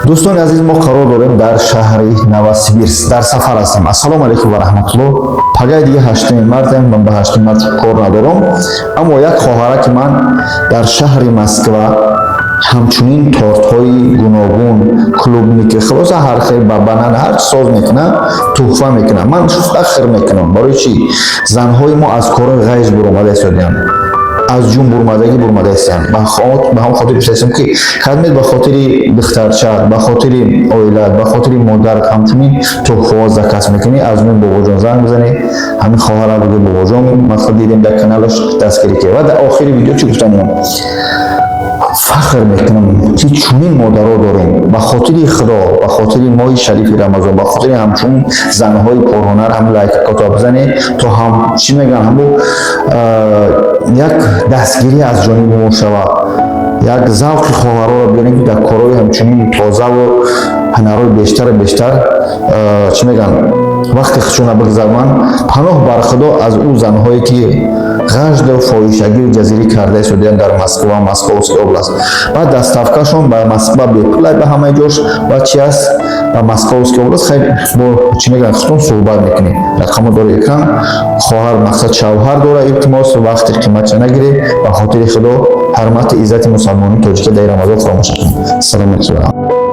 Дӯстони азиз, мо қарор дорем дар шаҳри Новосибирск, дар сафар ҳастем. Ассалому алайкум ва раҳматуллоҳ. Пагаи дига 8-уми мартем, ман ба 8-уми март кор надорам, аммо як хоҳараки ман дар шаҳри Москва ҳамчунин тортҳои гуногун, клубника, хулоса, ҳар хел, ба банан, ҳар чи соз мекунад, туҳфа мекунад. Ман фахр мекунам. Барои чӣ? Занҳои мо аз корҳои ғайз буромада истодианд, аз ҷун бурмадагӣ бурмада истанд. Ба ҳам хотир гуфтаистам, ки кадмед ба хотири духтарча, ба хотири оилат, ба хотири модар ҳамчунин туҳфаҳо заказ мекунӣ, аз мин бобоҷон занг бизанӣ, ҳамин хоҳара бигӯ: «Бобоҷон, мақсад дидем дар каналаш, дастгирӣ ки». Ва дар охири видео чӣ гуфтанем? Фахр мекунам, ки чунин модаро дорем. Ба хотири Худо, ба хотири моҳи шарифи Рамазон, ба хотири ҳамчун занҳои пурҳунар ҳам лайккото бизанед, то ҳам, чӣ мегӯян, ҳаму як дастгирӣ аз ҷониби мо шавад, як завқи хоҳароро биёрем, ки дар корҳои ҳамчунин тозаву ҳунарҳои бештару бештар, чӣ мегӯян, вақте худшона бигзарманд. Паноҳ бар Худо аз ӯ занҳое, ки ғажду фоҳишагию ҷазирӣ карда истодиянд дар Москва, Московский область. Баъд доставкашон ба Москва бепул, ба ҳамаи ҷош. Ва чи аст, ба Московский область, хайр, бо, чӣ мегӯянд, худтон суҳбат мекунед, рақамо дори экран. Хоҳар, мақсад, шавҳар дора. Илтимос, вақти қиматша нагиред. Ба хотири Худо, ҳурмати иззати мусалмонии тоҷика дар Рамазон фаромӯш накунед. Салому алайкум.